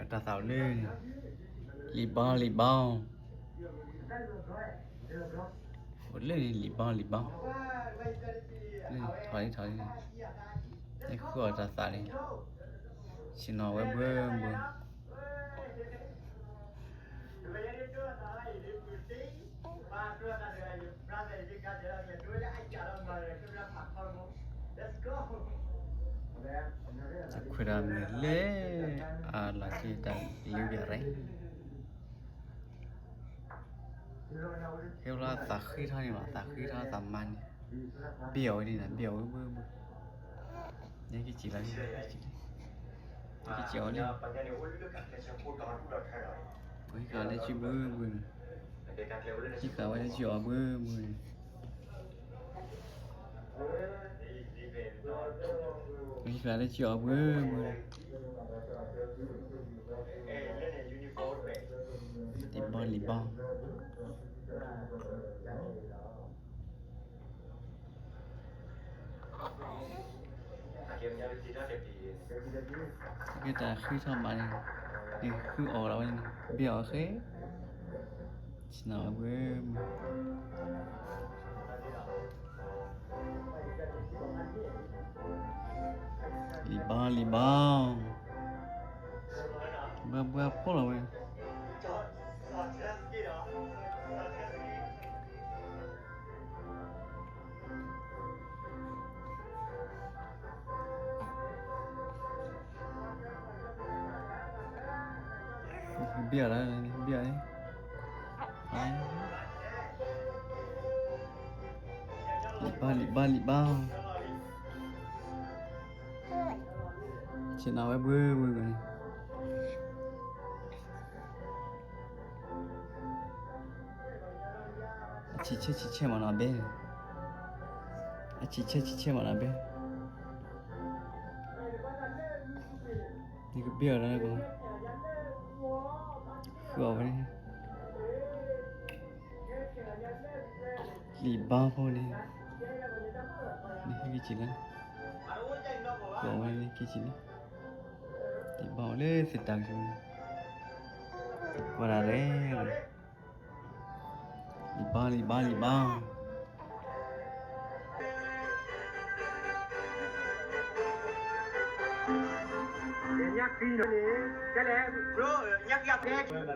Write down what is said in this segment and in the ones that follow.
တၢ်သးအိၣ်လၢန့ၣ်, လံာ်ဘီလံာ်ဘီ, အိၣ်လၢန့ၣ် လံာ်ဘီလံာ်ဘီ, ထီၣ်လံထီၣ်လံ, ဃုအီၣ်တၢ်သးလံ, ဆ့ၣ်နီၤဝဲဘှၢဘှၢ တခွဲးဒၣ်မ့ၢ်လၢ အလီၤက့ၤတၢ်လၢဘၣ်ရၣ်, ဟဲလီၤသးဃ့ထီၣ်န့ၣ်ဘၣ်, သးဃ့ထီၣ်သးမါန့ၣ်, ဘ့ၣ်အီၤဝဲန့ၣ်, ဘ့ၣ်အီၤဝဲဘှၢဘှၢ, နက့ၤစံးလီၤ, နက့ၤစံးအီၤလံ, ပှၤဟံးဃာ်လၢစုဘှၢဘှၢန့ၣ်, ဟံးဃာ်ဝဲလၢစုအီၤဘှၢဘှၢန့ၣ် ပှၤဟံးဃာ်လၢစုအီၤဘှၢဘှၢ, လံာ်ဘီလံာ်ဘီ, ကဲတၢ်ဃ့ထီၣ်မးန့ၣ်, န့ၣ်ဃုအီၣ်လီၤဝဲန့ၣ်, ဘ့ၣ်အီၤဃ့, ဆ့ၣ်နီၤဝဲဘှၢဘှၢ လံာ်ဘီလံာ်ဘီ, ဘှၢဘှၢဖိလီၤဝဲ, ဘ့ၣ်အီၤလီၤ, ဘ့ၣ်အီၤန့ၣ်, လံာ်ဘီလံာ်ဘီလံာ်ဘီ, ဆ့ၣ်နီၤဝဲဘှၢဘှၢန့ၣ်, အဆံးဆဲဆံးဆဲမးနီၤဘဲ, အဆံးဆဲဆံးဆဲမးနီၤဘဲ, နကဘ့ၣ်အီၤလီၤ, ဃုအီၣ်ဝဲန့ၣ် လံာ်ဘီဖိန့ၣ်, နဟဲက့ၤစံးလၢ, ဃုအီၣ်ဝဲန့ၣ်က့ၤစံးလၢ, လံာ်ဘီလၢသတးကၠိန့ၣ်, ကွၢ်ဒၣ်ရဲၣ်, လံာ်ဘီလံာ်ဘီလံာ်ဘီ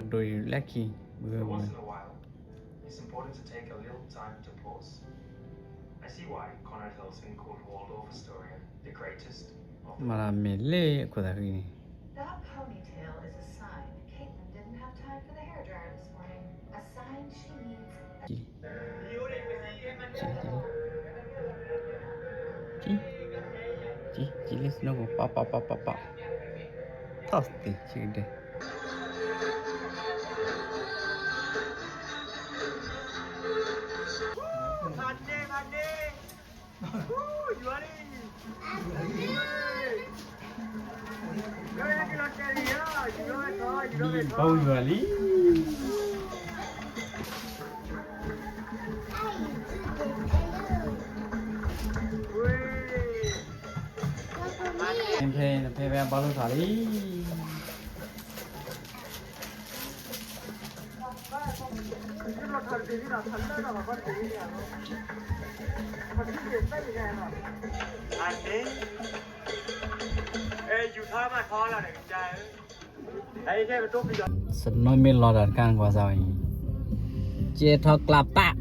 ဒိးအံၤလၢခံ, ဘုဝဲ,မၤတၢ်မ့ၢ်လၢအခိၣ်သးဃံန့ၣ်, Congratulations, ဘီယွၤလံ, ဖဲဖဲဖဲဘီလိၣ်ထီၣ်လံ. စနိမ့ၢ်လီၤတၢ်တခါန့ၣ်ကွၢ်စၢ်ဝဲအံၤ, ကဲထီၣ်ကျးပာ်,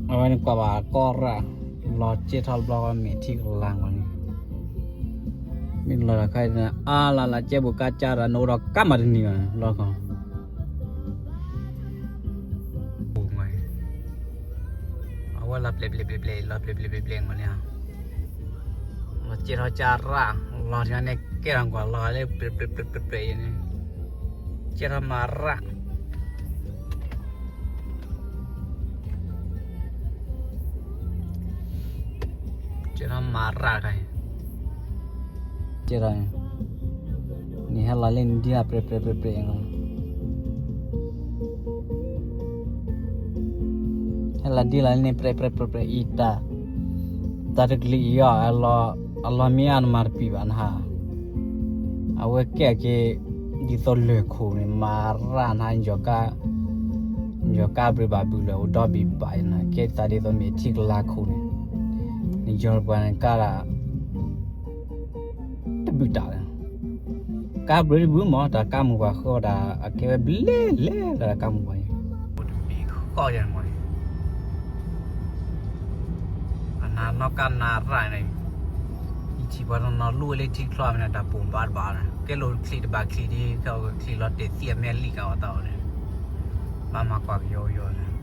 အဝဲန့ၣ်ကွၢ်ဘၣ်ကီရၣ်, လီၤကဲထီၣ်ဘျီမ့ၢ်ထံကလၤကွၢ်န့ၣ်, မ့ၢ်လီၤတၢ်ခါအံၤန့ၣ် အါလၢ်လၢ်ကဲဘူးကါကါရၣ် နအိၣ်ဒီးကါမးတနံၤဘၣ်န့ၣ် လီၤခီ အဝဲလီၤပျဲၢ်ပျဲၢ်ပျဲၢ်ပျဲၢ် လီၤပျဲၢ်ပျဲၢ်ပျဲၢ်ပျဲၢ်မးန့ၣ်, လီၤကဲထီၣ်ကါရၣ်, လီၤန့ၣ်ကဲထီၣ်ကွၢ်လီၤလၢပျဲၢ်ပျဲၢ်ပျဲၢ်ပျဲၢ်ပျဲၢ်န့ၣ်, ကဲထီၣ်မၤရၣ် ကဲထီၣ်မၤရၣ်ခါအံၤ, ကဲထီၣ်, န့ၣ်ဟဲလီၤလၢနဒံလၢပျဲၢ်ပျဲၢ်ပျဲၢ်ပျဲၢ်အံၤလီၤ. ဟဲလီၤဒ်လီၤလၢန့ၣ် ပျဲၢ်ပျဲၢ်ပျဲၢ်ပျဲၢ်အံၤတၢ်, တၢ်တကလုာ်အံၤအီၤ, အလီၤမ့ၢ်အါနမၤတပံၤဘၣ်နဟါ, အဝဲကဲက့ၤ ဒ်သိးလၢၢ်ခိၣ်န့ၣ် မၤရၣ်နၤ ယီၤကါဘြံၤဘၣ်ဘုလၢအိၣ်ဒီဘ့ၣ်ဘၣ်နီၤ ကဲသးဒ်သိးမ့ၢ်ထံကလါခိၣ်န့ၣ်, နယီၤပှၤန့ၣ်ကါဒၣ် တဘုၣ်တၢ်လၢ ကါဘြံၤတဘုၣ်မး တၢ်ကါမုၢ်ပှၤဃီဒၣ် အကဲဝဲဘျဲၣ်လဲၣ်လၢတၢ်ကါမုၢ်ပှၤန့ၣ်, အိၣ်တဘ့ၣ်ဃီယဲၢ်မးန့ၣ် အနၤနီၢ်ကါနၤရၣ်န့ၣ်, ယထံၣ်ပှၤနီၢ်နီၢ်လူၤဝဲလၢထံချီမ့ၢ်န့ၣ် တၢ်ပိာ်ဘၣ်တဘၣ်န့ၣ် ကဲလိာ်ချံးတဘၣ်ချံးဒ် ခဲအံၤချံးလီၤတဲာ်သံအမဲာ်လံကၤအီၤတၢ်အီၤန့ၣ်, ဘၣ်မၤကွၢ်ကယီကယီန့ၣ်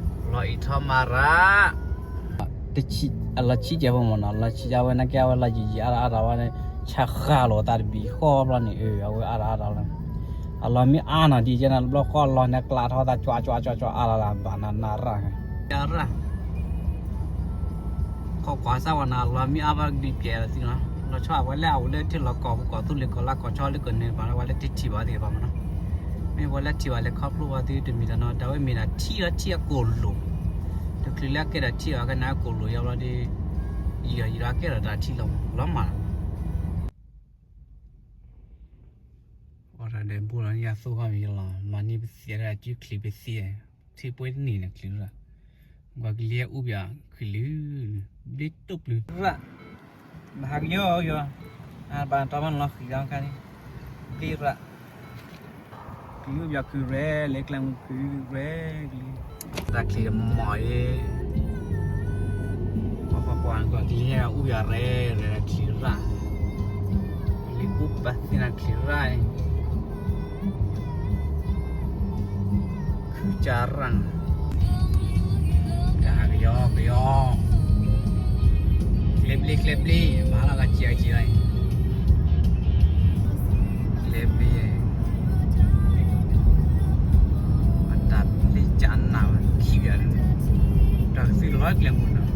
လီၤအံးထီၣ်မၤရၣ်, အလီၤဆံးကဲဖိမ့ၢ်နီၤ လီၤဆံးကဲဝဲ နာ်က့အဝဲလီၤယံာ်ယံာ်အါထီၣ်အါထီၣ်ဝဲန့ၣ် ဆါဃၢ်လိာ်သးတဘံၣ်ဃီဘျီန့ၣ် အၢ အဝဲအါထီၣ်အါထီၣ်လီၤ, အလီၤမ့ၢ်အါနီၤဒ်ကဲန့ၣ် ဘျီဃီအလီၢ်န့ၣ် ကျးထီၣ်သးကွၢ်ကွၢ်ကွၢ်ကွၢ်အါထီၣ်လၢဘၣ်နၤနၤရၣ်န့ၣ် ရၣ် ခီကွၢ်စၢ်ဝဲန့ၣ် အလီၤမ့ၢ်အါဘၣ်ကဒုးပျဲးလီၤသ့နီၤ, လီၤဆီဝဲလၢအအိၣ်လၢထံလီၢ်ကီၢ်ပူၤကီၢ်သူလ့ၤကီၢ်လါကီၢ်ဆီလၢကန့ၢ်ဘၣ်ဝဲလၢတထံၣ်ဘၣ်သ့ၣ်တဖၣ်မ့ၢ်နီၤ, မ့ၢ်ဝဲလၢထံၣ်ဘၣ်လဲၤခီဖျိဘၣ်သ့ၣ်တမံၤဒီးနီၤ တၢ်ဝဲမ့ၢ်ဒၣ်ထံလီၤထံအကိၢ်လိာ်, တချုးလၢအကဲဒၣ်ထံအီၤကန့ၣ်အကိၢ်လိာ်ယါဘျီဒီး, ယံာ်ဒီးယံာ်ဒီးအကဲထီၣ်တၢ်ထံလီၤမး လီၤမၢ်လီၤ အီၣ်တၢ်ဒဲးဘိလီၤ ယသိၣ်ခီမ့ၢ်ယလီၤ မၤန့ၢ်ပသံးတၢ်စုချံးပသံး, ထံပှဲၤတနံၣ်န့ၣ်ချံးရၣ်, ကွၢ်ကလံၤအူဘၣ်ခုၣ်လုၢ်, ဘျ့တိၢ်ပျုၤရၣ်, ဘၣ်ဟးကယီကယီ, ဘၣ်တီမ့ၢ်လီၤဃံၤဒီးခါန့ၣ်, ဘျ့ရၣ်, ကလံၤအူဘၣ်ခုၣ်ရဲၣ် လဲၤကျဲမုၢ်ခုၣ်ရဲၣ်ကလံၤ, တၢ်ချံးတမီၢ်အံၤ ပှၤပှၤပှၤကွၢ်ကလံၤအူဘၣ်ရဲၣ်ရဲၣ်ချံးရၣ်, လံၤအူဘၣ်သ့ၣ်နၤချံးရၣ်အံၤ, ခုၣ်ကၢ်ရၣ်, ကဟးကယီကယီ, ကျဲဘျ့ကျဲဘျ့ မၤလီၤကစံးကစံးလီၤအံၤ, ကျဲဘျ့ အတၢ်ဘျ့ကၢ်နၢ်ဝဲခံဘၣ်န့ၣ်, တၢ်ကသုလီၤကျဲမုၢ်နီၤ